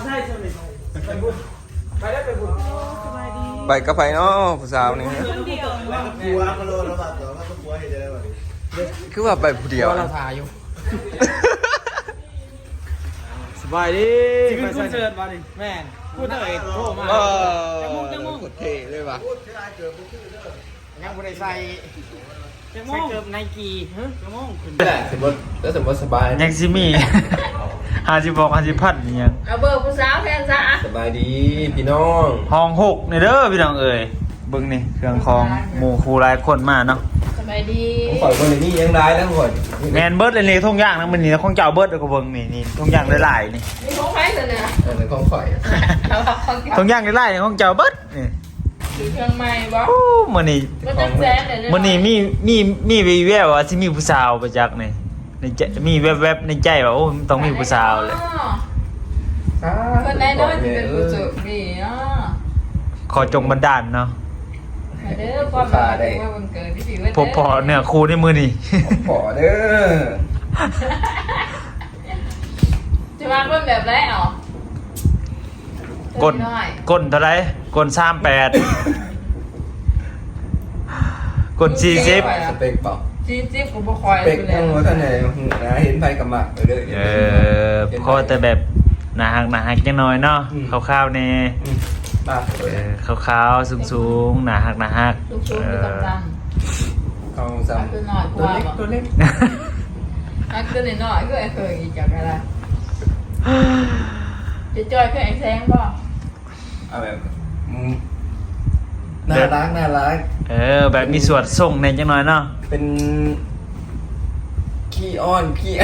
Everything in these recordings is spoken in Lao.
ໄປກັບໃຜເນາະ ຜູ້ສາວນີ້? ໄປກັບຜົວ ເຂົາໂລດແລ້ວວ່າ ແຕ່ວ່າກັບຜົວເຮັດໄດ້ບໍ່ນີ້? ຄືວ່າໄປຜູ້ດຽວ? ຜົວລາວຖ້າຢູ່. ສະບາຍດີ. ຊິຂຶ້ນຄອນເສີດບໍ່ນີ້? ແມ່ນ. ຜູ້ເອີຍໂທມາ. ເອີ ຈັກໂມງ ຈັກໂມງ? ໂຄດເທ່ເລີຍວ່າ. ຍັງບໍ່ໄດ້ໃສ່ ຈັກໂມງ? ໃສ່ເກີບໄນກີ. ຮະ? ຈັກໂມງ? ແຫຼະ ສົມມຸດ ແລ້ວສົມມຸດສະບາຍ ຍັງຊິມີ ຫ້າສິບ ຫ້າສິບພັນອີ່ຫຍັງ. ເອົາເບີຜູ້ສາວແທນຊະ. ສະບາຍດີພີ່ນ້ອງ ຫ້ອງຫົກນີ້ເດີພີ່ນ້ອງເອີຍ. ເບິ່ງນີ້ເຄື່ອງຂອງໝູ່ຄູ່ຫຼາຍຄົນມາເນາະ. ສະບາຍດີ. ຂອງຂ້ອຍບໍ່ໄດ້ມີຫຍັງຫຼາຍນະຂ້ອຍ. ແມ່ນເບິດອັນນີ້ ຖົງຢາງນະ ມື້ນີ້ນະ ຂອງເຈົ້າເບິດ. ແລ້ວກໍເບິ່ງນີ້ ນີ້ຖົງຢາງຫຼາຍໆນີ້. ມີຂອງໃຜຊັ້ນນະ? ເອີ ຂອງຂ້ອຍ. ຖົງຢາງຫຼາຍໆນີ້ຂອງເຈົ້າເບິດນີ້. ຊື້ເຄື່ອງໃໝ່ບໍ່? ໂອ້ ມື້ນີ້ ມື້ນີ້ມີ ມີ ມີວີແວວວ່າຊິມີຜູ້ສາວໄປຈັກນີ້ ໃນໃຈ ມີແວບໆໃນໃຈວ່າ ໂອ້ ມັນຕ້ອງມີຜູ້ສາວແຫຼະ. ເພິ່ນໄດ້ເນາະ ຊິເປັນຜູ້ໂຊກດີເນາະ. ຂໍຈົ່ງບັນດານເນາະ. ມາເດີ ຄວາມມາເດີ ວັນເກີດທີ່ຊິເວີດເດີ ພົບພໍ້ເນື້ອຄູ່ໃນມື້ນີ້. ພໍ້ເດີ. ຈະມາຄົນແບບໃດເອົາ? ກົ້ນ ກ້ນເທົ່າໃດ? ກົ້ນສາມແປດ ກົ້ນສີ່ສິບ. ສະເປັກບໍ່? ສີ່ສິບກໍບໍ່ຄ່ອຍ ສະເປັກຍັງບໍ່ທັນໄດ້ຮູ້ນະ. ເຫັນໃຜກໍມັກເລີຍ. ເອີ ຂໍແຕ່ແບບໜ້າຮັກ ໜ້າຮັກຈັກໜ້ອຍເນາະ. ອືມ ຂາວໆແດ່. ອືມ ເອີ ຂາວໆ ສູງໆ ໜ້າຮັກ ໜ້າຮັກ. ສູງໆ ເອີ ຢູ່ຕ່ຳໆ. ເອົາຊ້ຳ ຕົວເລັກ ຕົວເລັກ. ອັນຕົວນ້ອຍໆ ຄືໄອ້ເຂີງອີກຈັກກະລະ. ຈະຈ່ອຍຄືໄອ້ແສງບໍ່? ເອົາແບບ ອືມ ໜ້າຮັກ ໜ້າຮັກ. ເອີ ແບບມີສວດຊົງແດ່ຈັກໜ້ອຍເນາະ. ເປັນຂີ້ອ້ອນ ຂີ້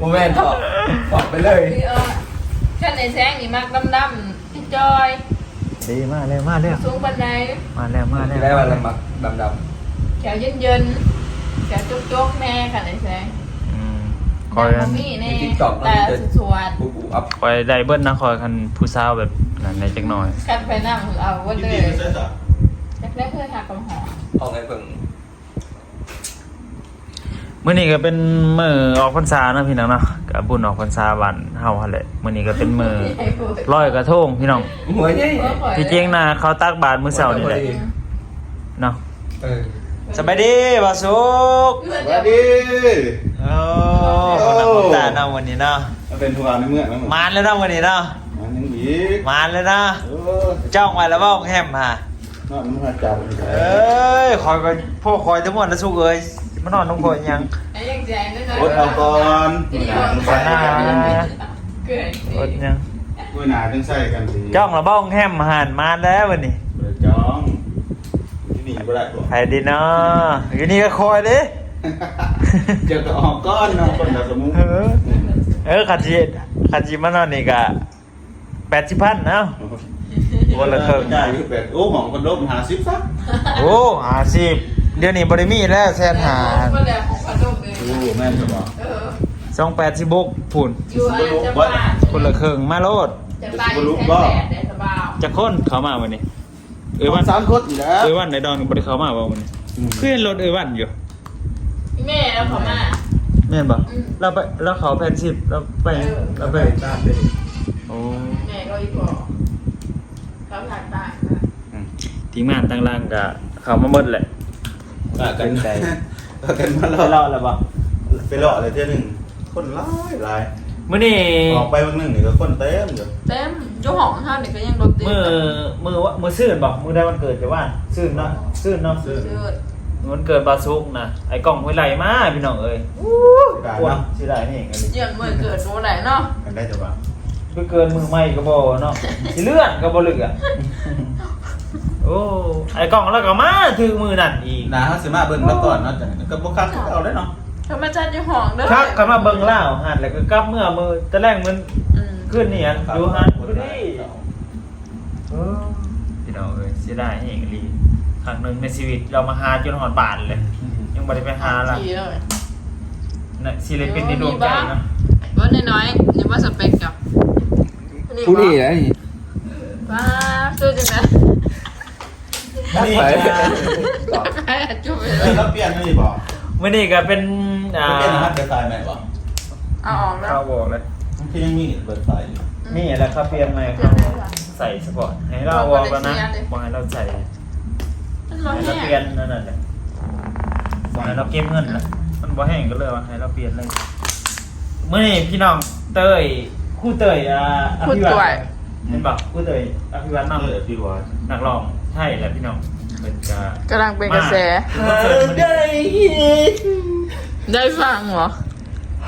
ບໍ່ແມ່ນ ຖອກ ຖອກໄປເລີຍ. ຂີ້ອ້ອນ. ຄັນໄອ້ແສງນີ້ມັກດຳໆ ຈ່ອຍ. ເດ້ ມາແລ້ວ ມາແລ້ວ. ສູງປານໃດ? ມາແລ້ວ ມາແລ້ວ. ໄດ້ວ່າລະມັກດຳໆ ແຂວເຢັນໆ ແຂວຈົກໆແດ່ ຄັນໄອ້ແສງ. ອືມ ຂ້ອຍ ບໍ່ມີແນ່ ຕາສວດໆ. ຂ້ອຍໄດ້ເບິດນະ ຂ້ອຍ ຄັນຜູ້ສາວແບບນັ້ນແດ່ຈັກໜ້ອຍ. ຄັນໄປນຳເອົາເບິດເລີຍ. ຈັກໄດ້ເພື່ອຫາກຳຫອມ ອອກໃຫ້ເບິ່ງ. ມື້ນີ້ກໍເປັນມື້ອອກພັນສາເນາະພີ່ນ້ອງເນາະ, ກໍບຸນອອກພັນສາບ້ານເຮົາຫັ້ນແຫຼະ. ມື້ນີ້ກໍເປັນມື້ລອຍກະທົງພີ່ນ້ອງ. ຫົວໃຫຍ່ ທີ່ຈິງນະ ເຂົາຕັກບາດມື້ເຊົ້ານີ້ແຫຼະເນາະ. ເອີ ສະບາຍດີບ່າວສຸກ. ສະບາຍດີ. ໂອ້ ໂອ້ ໜ້າຕາເນາະມື້ນີ້ເນາະ. ມາເປັນຜູ້ບ່າວໃນເມືອງແລ້ວ ມານແລ້ວເນາະມື້ນີ້ເນາະ. ມານຫຍັງອີກ ມານແລ້ວເນາະ. ຈ້ອງໄວ້ແລ້ວບໍ່ ໂຮງແຮມຫາ? ນອນນຳອາຈານ. ເອີຍ ຂ້ອຍກໍ ພວກຂ້ອຍທັງໝົດລະສຸກເອີຍ ມານອນນຳຂ້ອຍຫຍັງ? ອົດເອົາກ່ອນ ອົດຫຍັງ? ມື້ໜ້າຈັ່ງໃສ່ກັນ. ຈ້ອງລະບໍ່ ໂຮງແຮມຫັ້ນ ມາແລ້ວມື້ນີ້. ບໍ່ໄດ້ຈ້ອງ ຢູ່ນີ້ບໍ່ໄດ້ບໍ່? ໃຜດີເນາະ ຢູ່ນີ້ກໍຂ້ອຍເດ້. ເຈົ້າກໍອອກກ່ອນເນາະ ຄົນລະສະມຸງ. ເອີ ເອີ ຄັນຊິ ຄັນຊິມານອນນີ້ກໍ ແປດສິບພັນເນາະ. ຄົນລະເຄິ່ງ. ຈ່າຍຢູ່ແປດ ໂອ້ ຫ້ອງພັດລົມຫ້າສິບຊະ. ໂອ້ ຫ້າສິບ ດຽວນີ້ບໍ່ໄດ້ມີແລ້ວ ແສນຫ້າ. ໂອ້ ແມ່ນບໍ່? ເອີ ສອງແປດສິບຫົກພຸ້ນ. ຢູ່ອັນນັ້ນຈະບາດ ຄົນລະເຄິ່ງ ມາໂລດ. ຈະບາດ ຈັກຄົນເຂົ້າມາມື້ນີ້? ເອີວັນ ສອງສາມຄົນນີ້ແຫຼະ. ເອີວັນໄດ້ດອນບໍ່ໄດ້ເຂົ້າມາບໍ່ມື້ນີ້? ອືມ ຄືເຫັນລົດເອີວັນຢູ່. ແມ່ລາວເຂົ້າມາ. ແມ່ນບໍ່? ອືມ ລາວໄປ ລາວເຂົ້າແປດສິບ ລາວໄປ. ເອີ ລາວໄປຕາມໄປ. ໂອ້ ແມ່ກໍອີ່ພໍ່ ເຂົາຖາກຕາຍ. ອືມ ທີມງານທາງຫຼັງກໍເຂົ້າມາໝົດແຫຼະ. ພາກັນ ພາກັນມາເລາະ ໄປເລາະແລ້ວບໍ່? ໄປເລາະແລ້ວເທື່ອໜຶ່ງ. ຄົນຫຼາຍຫຼາຍ. ມື້ນີ້ອອກໄປມື້ໜຶ່ງນີ້ກໍຄົນເຕັມຢູ່. ເຕັມ ຢູ່ຫ້ອງເຮົານີ້ກໍຍັງລົດຕິດ. ມື້ ມື້ວະ ມື້ຊືນບໍ່? ມື້ໃດວັນເກີດເຈົ້າວ່າ? ຊືນເນາະ ຊືນເນາະ. ຊືນ ຊືນ ວັນເກີດບ່າວສຸກນະ ໄອ້ກ້ອງຫ້ວຍໄລ່ມາພີ່ນ້ອງເອີຍ. ໂອ້ຍ ເສຍດາຍເນາະ ເສຍດາຍແຮງອັນນີ້. ຢ້ານມື້ເກີດບໍ່ໄດ້ເນາະ. ກັນໄດ້ແຕ່ວ່າ ໄປເກີດມື້ໃໝ່ກໍບໍ່ເນາະ ຊິເລື່ອນກໍບໍ່ເລື່ອນ. ໂອ້ ໄອ້ກ້ອງລາວກໍມາຖືກມື້ນັ້ນອີກ. ໜ້າເຮົາຊິມາເບິ່ງລາວກ່ອນເນາະ ຈັ່ງກໍບໍ່ຄັກຄືເກົ່າເດ້ເນາະ. ກໍມາຈັດຢູ່ຫ້ອງເດີ ຄັກ ກໍມາເບິ່ງລາວຫັ້ນແຫຼະ ກໍກັບເມືອມື້ຕະແລງມື້ ອືມ ຄືນນີ້ຫັ້ນ ຢູ່ຫັ້ນພໍດີ. ເອີ ພີ່ນ້ອງເອີຍ ເສຍດາຍແຮງອີ່ຫຼີ ຄັ້ງໜຶ່ງໃນຊີວິດລາວມາຫາຈົນຮອດບ້ານເລີຍ. ອືມ ຍັງບໍ່ໄດ້ໄປຫາລາວ ນະ ສິໄດ້ເປັນໃນດວງໃຈເນາະ. ບໍ່ ນ້ອຍໆ ຍັງບໍ່ສະເປັກເຈົ້າ ຜູ້ນີ້ແຫຼະ. ວ້າ ຄືຈັ່ງໃດ? ມື້ນີ້ ເອີ ລາວປ່ຽນມື້ນີ້ບໍ່? ມື້ນີ້ກໍເປັນ ອ່າ ປ່ຽນລະຫັດໄວໄຟແມ່ນບໍ່? ເອົາອອກແລ້ວ ເອົາອອກເລີຍ. ຄືຍັງມີເປີດໄຟຢູ່. ມີແລ້ວ ເຂົາປ່ຽນໃໝ່ ເຂົາໃສ່ສະເພາະໃຫ້ລາວອອກແລ້ວນະ ບໍ່ໃຫ້ລາວໃສ່ ມັນບໍ່ແຫ້ງ ໃຫ້ລາວປ່ຽນອັນນັ້ນແຫຼະ ບໍ່ໃຫ້ລາວເກັບເງິນລະ ມັນບໍ່ແຫ້ງ ກໍເລີຍວ່າໃຫ້ລາວປ່ຽນເລີຍ. ມື້ນີ້ພີ່ນ້ອງເຕີຍ ຄູເຕີຍ ອ່າ ຄູເຕີຍ ອະພິວັດ ແມ່ນບໍ່? ຄູເຕີຍ ອະພິວັດ ເນາະ ເອີ ອະພິວັດ ນັກຮ້ອງໄທແຫຼະພີ່ນ້ອງ ເພິ່ນກະ ກຳລັງເປັນກະແສ ມາ ຫາກໄດ້ຍິນ ໄດ້ຟັງບໍ່?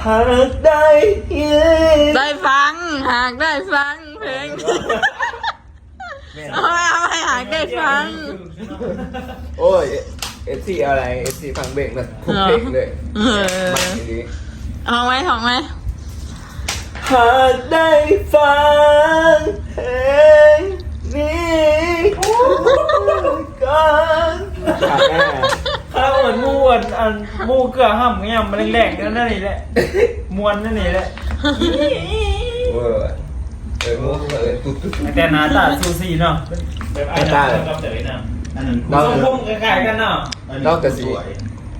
ຫາກໄດ້ຍິນ ໄດ້ຟັງ ຫາກໄດ້ຟັງເພງ ແມ່ນ ເອົາໄວ້ ເອົາໄວ້ ຫາກໄດ້ຟັງ. ໂອ້ຍ ເອັຟຊີ ເອົາໄດ ເອັຟຊີ ຟັງເພງນະ ທຸກເພງເລີຍ ເອີ ມັກອີ່ຫຼີ ຮ້ອງໄວ້ ຮ້ອງໄວ້. ຫາກໄດ້ຟັງເພງນີ້ກ່ອນ ຄາວອັນໝູ່ອັນ ອັນໝູ່ເກືອຫ້ຳຍາມແລງໆ ນັ້ນນີ້ແຫຼະ ມ່ວນນັ້ນນີ້ແຫຼະ ເອີ ເອີ ໝູ່ເອີ້ນ ແຕ່ໜ້າຕາຊູຊີເນາະ ແບບ ໜ້າຕາ ອັນນັ້ນ ເຮົາ ຊົງພົມຄ້າຍໆກັນເນາະ ເຮົາກະຊິ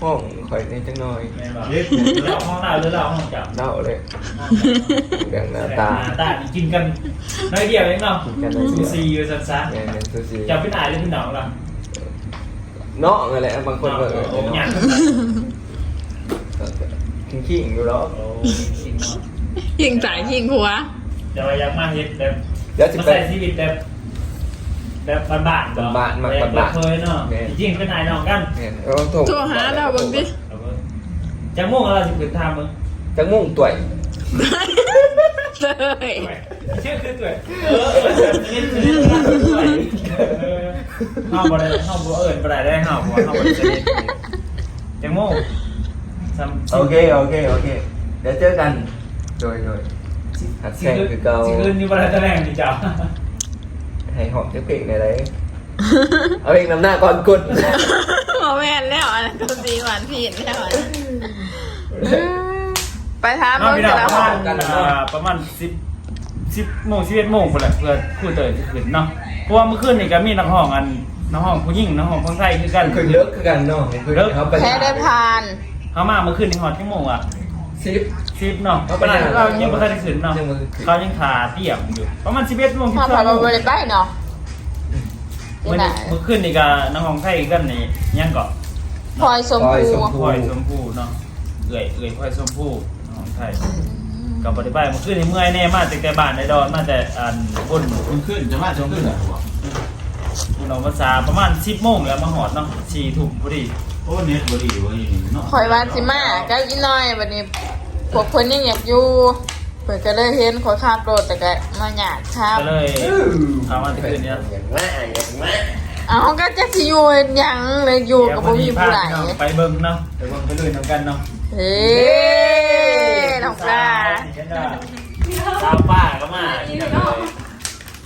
ຫ້ອງຂ້ອຍແດ່ຈັກໜ້ອຍ ແມ່ນບໍ່? ເຮັດ ເວົ້າຫ້ອງລາວ ຫຼືລາວຫ້ອງເຈົ້າ? ລາວເລີຍ ເລື່ອງໜ້າຕາ ໜ້າຕານີ້ກິນກັນໜ້ອຍດຽວເອງເນາະ ກິນກັນໜ້ອຍດຽວ ຊູຊີວ່າຊັ້ນຊະ ແມ່ນໆ ຊູຊີ ເຈົ້າເປັນອ້າຍ ຫຼືເປັນນ້ອງລະ? ນ້ອງຫັ້ນແຫຼະ ບາງຄົນກໍເອີ້ນ ໂອ້ ຍາກ ຄິງໆຢູ່ດອກ ໂອ້ ຄິງໆເນາະ ຄິງຊ້າຍຄິງຂວາ ແຕ່ວ່າຢາກມາເຮັດແບບ ຢາກຊິໄປ ມາໃຊ້ຊີວິດແບບ ແບບບ້ານໆ ເນາະ ບ້ານໆ ມັກບ້ານໆ ແບບເປີດເຜີຍເນາະ ແມ່ນ ຈິງໆ ເປັນອ້າຍນ້ອງກັນ ແມ່ນ ເອີ ໂທ ໂທຫາລາວເບິ່ງຕິ ຈັກໂມງລາວຊິຂຶ້ນ ຖາມເບິ່ງ ຈັກໂມງ ຕົວະ ເອີຍ ຊື່ຄືຕົວະ ເອີ ເອີ ສະໜິດ ສະໜິດ ຕົວະ ເອີ ເຮົາບໍ່ໄດ້ ເຮົາບໍ່ເອີ້ນບໍ່ໄດ້ເດ້ ເຮົາ ເພາະວ່າເຮົາບໍ່ໄດ້ສະໜິດ ຈັກໂມງ ໂອເຄ ໂອເຄ ໂອເຄ ດຽວເຈີກັນ ໂດຍ ໂດຍ ຊິ ຊິຄື ຄືເກົ່າ ຊິຄືນຢູ່ບໍ່ໄດ້ຕາແລງຕິເຈົ້າ ໃຫ້ຮ້ອງຈັກເພງແດ່ໃດ ເອົາເພງນຳໜ້າກ່ອນກຸດ ບໍ່ແມ່ນແລ້ວ ອັນນັ້ນກໍຊິຫວານຜິດແລ້ວ ໄປຖາມເນາະ ພີ່ນ້ອງ ປະມານ ເອີ ປະມານສິບ ສິບໂມງ ສິບເອັດໂມງພຸ້ນແຫຼະ ເພື່ອຄູເຕີຍຊິຂຶ້ນເນາະ ເພາະວ່າມື້ຄືນນີ້ກໍມີນັກຮ້ອງ ອັນ ນັກຮ້ອງຜູ້ຍິງ ນັກຮ້ອງຝັ່ງໄທຄືກັນ ຂຶ້ນເລິກຄືກັນເນາະ ເລິກ ເຮົາໄປ ແທ້ໄດ້ຜ່ານ ເຮົາມາມື້ຄືນນີ້ຮອດຈັກໂມງວະ? ສິບ ສິບເນາະ ເຮົາໄປ ເຮົາຍັງບໍ່ທັນໄດ້ຂຶ້ນເນາະ ຍັງບໍ່ທັນຂຶ້ນ ເຂົາຍັງຖ້າຕຽມຢູ່ ປະມານສິບເອັດໂມງ ສິບສອງໂມງ ເຮົາພັດບໍ່ໄດ້ໄປເນາະ ມື້ນີ້ ມື້ຄືນນີ້ກໍນັກຮ້ອງໄທຄືກັນນີ້ ຫຍັງເກາະ? ພອຍຊົມພູ ພອຍຊົມພູ ພອຍຊົມພູເນາະ ເອື້ອຍ ເອື້ອຍພອຍຊົມພູ ນ້ອງໄທ ອືມ ກໍບໍ່ໄດ້ໄປ ມື້ຄືນນີ້ເມື່ອຍແດ່ ມາແຕ່ ແຕ່ບ້ານໄດ້ດອນ ມາແຕ່ອັນພຸ້ນ ມື້ຄືນຈະມາຊ່ວງຄືນ ພຸ້ນອອກພາສາປະມານສິບໂມງແລ້ວມາຮອດເນາະ ສີ່ທຸ່ມພໍດີ ໂອ້ ເນັດບໍ່ດີເວີຍເນາະ ຂ້ອຍວ່າຊິມາກັບອີນ້ອຍ ບັດນີ້ພວກເພິ່ນຍັງຢາກຢູ່ ເພິ່ນກໍເລີຍເຫັນຂ້ອຍຂັບລົດ ແລ້ວກໍມາຍາດຂັບ ກໍເລີຍເຂົ້າມາແຕ່ຄືນນີ້ ຢາກມາ ຢາກມາ ເອົ້າ ກໍຈັກຊິຢູ່ເຮັດຫຍັງ ແລ້ວຢູ່ກໍບໍ່ມີຜູ້ໃດ ໄປເບິ່ງເນາະ ໄປເບິ່ງໄປລຸຍນຳກັນເນາະ ເອີ ນ້ອງປາ ສາວປາກໍມາ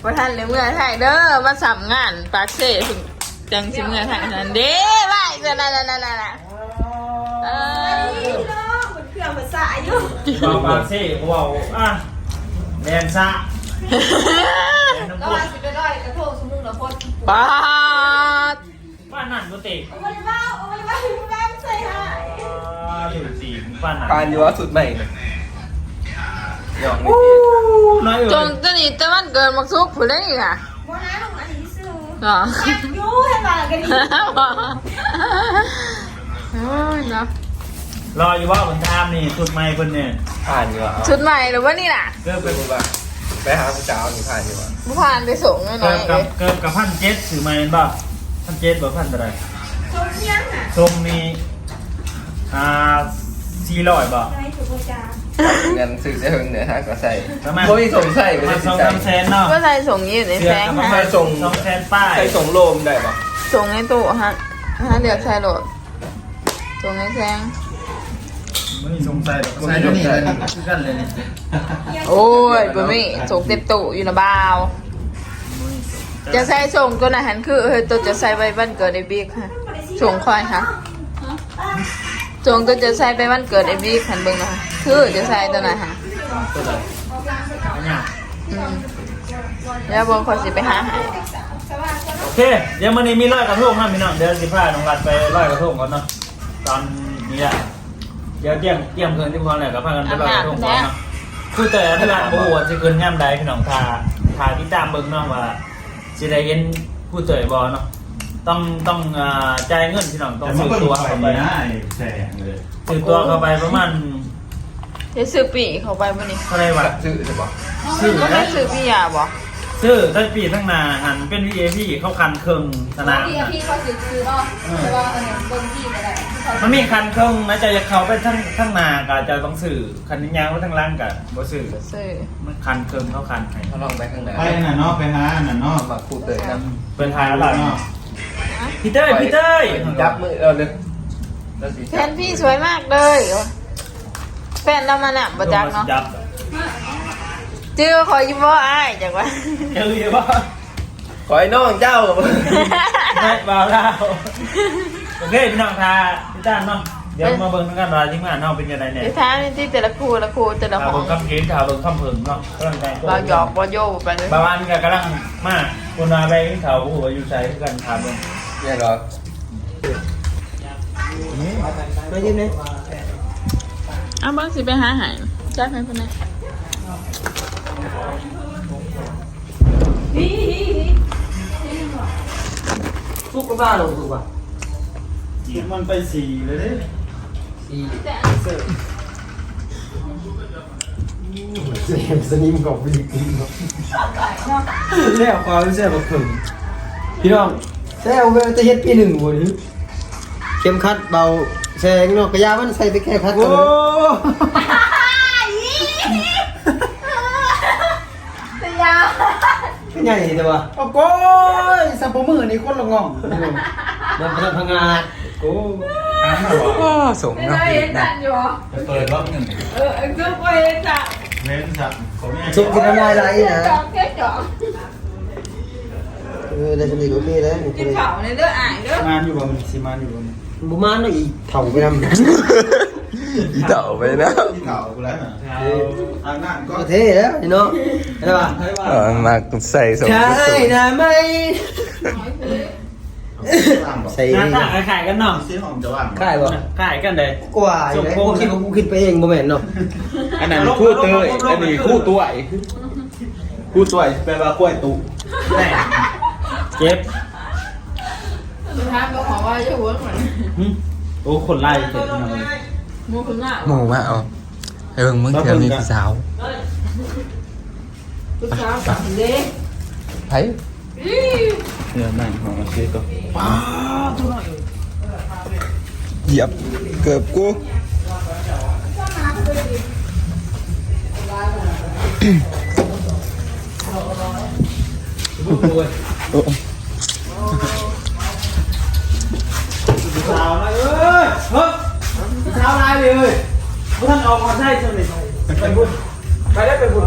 ບໍ່ທັນໄດ້ເມືອໄທເດີ ມາຊ້ຳງານປາກເຊ ຈັ່ງຊິເມືອໄທນັ້ນເດ້ ໄວ້ ນັ້ນໆ ເອີ ເອີ ເຄື່ອງພາສາຢູ່ ເວົ້າປາກເຊ ເວົ້າ ອ່ະ ແລ່ນຊ້າ ແລ່ນນຳ ລາວວ່າຊິໄປລອຍກະທົງຊຸມມຸງນະຄົນ ປາດ ປານນັ້ນບໍ່ຕິ ເອົາບໍ່ໄດ້ເວົ້າ ເອົາບໍ່ໄດ້ເວົ້າ ແມ່ນໃສ່ຮ້າຍ ອ່າ ຢູ່ຕິ ປານນັ້ນ ຜ່ານຢູ່ວ່າຊຸດໃໝ່ນະ ຢອກນີ້ ໂອ້ ນ້ອຍເອີຍ ຈົງຕົວນີ້ແຕ່ວັນເກີດບັກສຸກພຸ້ນເດ້ນີ້ນະ ບໍ່ນະ ລົງອັນນີ້ຊື່ ເນາະ ແຊບຢູ່ ໃຫ້ວ່າກັນນີ້ ໂອ້ຍເນາະ ຫຼໍ່ຢູ່ບໍ່? ເພິ່ນຖາມນີ້ ຊຸດໃໝ່ເພິ່ນນີ້ ຜ່ານຢູ່ບໍ່? ຊຸດໃໝ່ຫຼືບໍ່ນີ້ນະ? ເກີບໄປບໍ່? ໄປຫາຜູ້ສາວນີ້ຜ່ານຢູ່ບໍ່? ບໍ່ຜ່ານ ໄປສົ່ງນ້ອຍໆ ເກີບກັບ ເກີບກັບພັນເຈັດ ຊື້ໃໝ່ແມ່ນບໍ່? ພັນເຈັດບໍ່? ພັນເທົ່າໃດ? ສົ່ງຫຍັງນະ? ສົ່ງນີ້ ອ່າ ສີ່ຮ້ອຍບໍ່? ໄດ້ຖືກບໍ່ຈ້າ? ເງິນຊື້ເສື້ອເພິ່ນເດີ ຫາກໍໃສ່ ປະມານ ບໍ່ມີສົ່ງໃສ່ ປະມານ ກໍຊິໃສ່ ສອງສາມແສນເນາະ ບໍ່ໃສ່ສົ່ງຢູ່ໃນແພງ ເສື້ອກໍປະມານ ໃສ່ສົ່ງ ສອງແສນປາຍ ໃສ່ສົ່ງໂລມໄດ້ບໍ່? ສົ່ງໃນຕູ້ຫັ້ນ ຫາເລືອກໃສ່ໂລດ ສົ່ງໃນແພງ ບໍ່ມີສົ່ງໃສ່ດອກ ໃສ່ໂລດ ຄືກັນເລີຍນີ້ ໂອ້ຍ ບໍ່ມີ ສົ່ງເຕັມຕູ້ຢູ່ນະບ່າວ ຈະໃສ່ສົ່ງຕົວນັ້ນຫັ້ນ ຄື ເອີ ຕົວຈະໃສ່ໄວ້ວັນເກີດໄອ້ບິກຫັ້ນ ສົ່ງຂ້ອຍຫາ ຈົ່ງຕົວຈະໃສ່ໄປວັນເກີດໄອ້ບິກຫັ້ນເບິ່ງນະ ຄືຈະໃສ່ຕົວນັ້ນຫະ ອືມ ແລ້ວເບິ່ງຂ້ອຍຊິໄປຫາໃຫ້ ໂອເຄ ດຽວມື້ນີ້ມີລອຍກະທົງນຳພີ່ນ້ອງ ດຽວຊິພານ້ອງລັດໄປລອຍກະທົງກ່ອນເນາະ ຕອນນີ້ລະ ດຽວຕຽມ ຕຽມເຄື່ອງຕຽມຂອງແລ້ວກໍພາກັນໄປລອຍກະທົງກ່ອນເນາະ ຄູເຕີຍອະພິລັດ ບໍ່ຮູ້ວ່າຊິຂຶ້ນຍາມໃດພີ່ນ້ອງ ຖ້າ ຖ້າຕິດຕາມເບິ່ງເນາະ ວ່າຊິໄດ້ເຫັນຄູເຕີຍບໍ່ເນາະ. ຕ້ອງ ຕ້ອງ ອ່າ ຈ່າຍເງິນພີ່ນ້ອງ ຕ້ອງຊື້ຕົ໋ວເຂົ້າໄປ ຊື້ຕົ໋ວເຂົ້າໄປປະມານ ໄດ້ຊື້ປີ້ເຂົ້າໄປບໍ່ນີ້ ເທົ່າໃດວະ? ຊື້ໄດ້ບໍ່? ຊື້ ບໍ່ໄດ້ຊື້ປີ້ຢາບໍ່? ຊື້ ໄດ້ປີ້ທາງໜ້າຫັ້ນເປັນ ວີໄອພີ ເຂົາຄັນເຄິ່ງສະໜາມ ວີໄອພີ ເຂົາຊື້ເນາະ ເອີ ແຕ່ວ່າອັນນັ້ນເບິ່ງພີກໍໄດ້ ມັນມີຄັນເຄິ່ງນະ ເຈົ້າຢາກເຂົ້າໄປທາງ ທາງໜ້າກໍເຈົ້າຕ້ອງຊື້ ຄັນຍ່າງໄປທາງຫຼັງກໍບໍ່ຊື້ ບໍ່ຊື້ ມັນຄັນເຄິ່ງ ເຂົາຄັນໃຫ້ ເຮົາລອງໄປທາງໜ້າ ໄປທາງນັ້ນເນາະ ໄປຫາອັນນັ້ນເນາະ ມາຄູ່ເຕີຍກັນ ເພິ່ນຫາລາວເນາະ ພີ່ເຕີຍ ພີ່ເຕີຍ ຈັບມືເອົາເດີ ແຟນພີ່ສວຍມາກເລີຍ ແຟນລາວມານຳບໍ່ຈັກເນາະ ຈື່ຂ້ອຍຢູ່ບໍ່ອ້າຍ ຈັກວ່າ ຈື່ຢູ່ບໍ່? ຂ້ອຍນ້ອງເຈົ້າ ແມ່ນບໍ່ລາວ ໂອເຄ ພີ່ນ້ອງ ຖ້າຕິດຕາມເນາະ ດຽວມາເບິ່ງນຳກັນວ່າທີມງານເຮົາເປັນຈັ່ງໃດແດ່ ຕິດຕາມນີ້ຕິ ແຕ່ລະຄູ່ ລະຄູ່ ແຕ່ລະຫ້ອງ ຖ້າເບິ່ງຄຳເຂງ ຖ້າເບິ່ງຄຳເຜິ້ງເນາະ ກຳລັງແຕ່ງໂຕ ບ່າວຢອກ ບ່າວໂຢໄປເລີຍ ບ່າວອັນກໍກຳລັງມາ ຄົນວ່າໄປກິນເຂົ້າ ບໍ່ຮູ້ວ່າຢູ່ໃສຄືກັນ ຖ້າເບິ່ງ ແມ່ນບໍ່? ມາຢືມແດ່ ເອົາເບິ່ງຊິໄປຫາໃຫ້ ຈັບໃຫ້ເພິ່ນແດ່. ສຸກກະບ້າລົງສຸກວ່າ ມັນໄປສີ່ເລີຍເດ້ ສີ່ ສະນິມຂອງຜູ້ຍິງເນາະ ແລ້ວຄວາມແຊບບັກເຜິ້ງ ພີ່ນ້ອງ ແຊບເວີຍ ແຕ່ເຮັດປີໜຶ່ງບໍ່ນີ້ ເຂັມຂັດເບົາແສງເນາະ ກະຢາມັນໃສ່ໄປແກ້ຂັດ ໂອ້ ຕະຍາ ຄືໃຫຍ່ແທ້ວະ ໂອ້ໂກຍ ສະໂປມືນີ້ຄົນລະງ່ອງ ມັນພັງງາດ ໂອ້ ໂອ້ ສົມເນາະ ເຫັນກັນຢູ່ ເປີດລັອກໜຶ່ງ ເອີ ຄືບໍ່ເຫັນຈ້ະ ເຫັນຈ້ະ ສົມກິນນ້ຳລາຍໄຫຼນະ ຈອກເດ້ ຈອກ ເອີ ໄດ້ສ່ຳນີ້ກໍໂອເຄແລ້ວ ກິນເຂົ້າແດ່ເດີອ້າຍເດີ ມານຢູ່ບໍ່ມື້ນີ້ ຊິມານຢູ່ບໍ່ມື້ນີ້ ບໍ່ມານເນາະ ອີເຖົ້າໄປນຳ ອີເຖົ້າໄປນຳ ອີເຖົ້າພຸ້ນແຫຼະ ເອີ ອາບນ້ຳກ່ອນ ເທ່ແລ້ວນີ້ເນາະ ເຫັນບໍ່ ເອີ ມັກໃສ່ ໃສ່ນາໄມ ໃສ່ ໜ້າຕາຄ້າຍໆກັນເນາະ ຊື້ຫ້ອງຈະວ່າງ ຄ້າຍບໍ່ ຄ້າຍກັນເດ້ ກວ່າຢູ່ເດ້ ກູຄິດວ່າກູຄິດໄປເອງບໍ່ແມ່ນເນາະ ອັນນັ້ນຄູເຕີຍ ອັນນີ້ຄູຕົວຍ ຄູຕົວຍແປວ່າຄວາຍຕຸ ແມ່ນ ເຈັບ ຖາມບໍ່ເຂົາວ່າຢູ່ຫົວມັນ ຫຶ ໂອ້ ຄົນຫຼາຍເຕີບພີ່ນ້ອງເອີຍ ໝູ່ເພິ່ນມາ ໝູ່ມາເອົາ ໄປເບິ່ງເບິ່ງເທື່ອມີຜູ້ສາວ ຜູ້ສາວກັນເດ້ ໃຜ? ເຮືອນນັ້ນຂອງເຊໂຕ ປ້າ ຕົວນ້ອຍ ຢຽບເກີບກູ ໂອ້ຍ ຜູ້ສາວນະເອີຍ ເຮີ້ຍ ຜູ້ສາວຫຼາຍເລີຍ ບໍ່ທັນອອກມາໃຊ້ຊ່ວງນີ້ ໄປພຸ້ນ ໄປໄດ້ໄປພຸ້ນ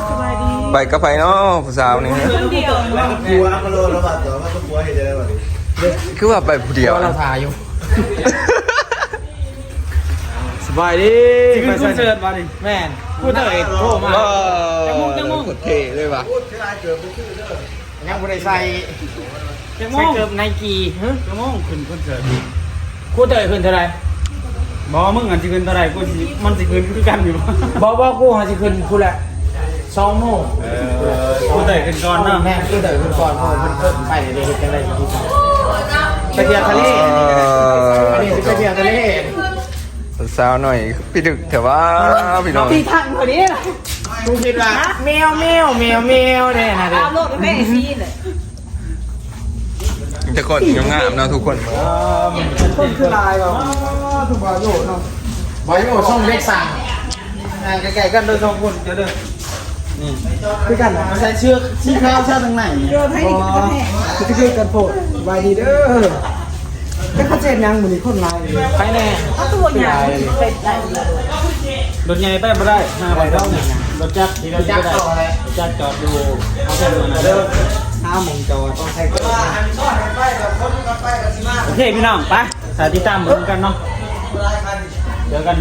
ສະບາຍດີ ໄປກັບໃຜເນາະຜູ້ສາວນີ້ ຄົນດຽວ ຜົວມາໂລດແລ້ວບາດ ແຕ່ວ່າກັບຜົວເຮັດໄດ້ບາດນີ້ ຄືວ່າໄປຜູ້ດຽວ ຜົວລາວຖ້າຢູ່ ສະບາຍດີ ຊິຂຶ້ນຄອນເສີດບາດນີ້ ແມ່ນ ຜູ້ເຕີຍໂທມາ ຈັກໂມງ ຈັກໂມງ ໂຄດເທ່ເລີຍວ່າ ຍັງບໍ່ໄດ້ໃສ່ ຈັກໂມງ ໃສ່ເກີບໄນກີ ຮະ ຈັກໂມງຂຶ້ນຄອນເສີດ ຄູເຕີຍຂຶ້ນເທົ່າໃດ? ບໍ່ ມຶງອັນຊິຂຶ້ນເທົ່າໃດ ກູຊິ ມັນຊິຂຶ້ນຄືກັນຢູ່ບໍ່? ບໍ່ ບໍ່ ກູຫາຊິຂຶ້ນພຸ້ນແຫຼະ ສອງໂມງ ເອີ ຄູເຕີຍຂຶ້ນກ່ອນເນາະ ແມ່ນ ຄູເຕີຍຂຶ້ນກ່ອນ ເພາະວ່າເພິ່ນເພີ່ມໄປເດ້ ເຮັດຈັ່ງໃດ ໄປທ່ຽວທະເລ ເອີ ອັນນີ້ຊິໄປທ່ຽວທະເລ ສາວໜ້ອຍ ພິລຶກແທ້ວ່າ ພີ່ນ້ອງ ທີ່ທັງພໍດີ ກູຄິດວ່າ ແມວ ແມວ ແມວ ແມວ ແນ່ນະເດ້ ຕາມໂລດແມ່ຊີເລີຍ ມີແຕ່ຄົນງາມໆເນາະທຸກຄົນ ຄົນຄືຫຼາຍວ່າ ຄືບາໂຍເນາະ ບາໂຍຊ່ອງເດັກສ້າງ ອ່າ ໃກ້ໆກັນເດີສອງຄົນ ເຈົ້າເດີ ນີ້ ຄືກັນ ໃສ່ເສື້ອສີຂາວຊະທາງໃນ ບໍ່ ຄືກັນໂພດ ສະບາຍດີເດີ ແຕ່ເຂົາເຮັດຫຍັງມື້ນີ້ຄົນຫຼາຍ ໃຜແນ່ ເອົາຕົວໃຫຍ່ ລົດໃຫຍ່ໄປບໍ່ໄດ້ ມາບໍ່ໄດ້ ລົດຈັກ ລົດຈັກ ລົດຈັກຈອດຢູ່ ເອົາແຕ່ລົດນັ້ນເດີ ຫາໝ່ອງຈອດ ໂອເຄພີ່ນ້ອງ ໄປ ຖ້າຕິດຕາມເບິ່ງກັນເນາະ ເຈີກັນ.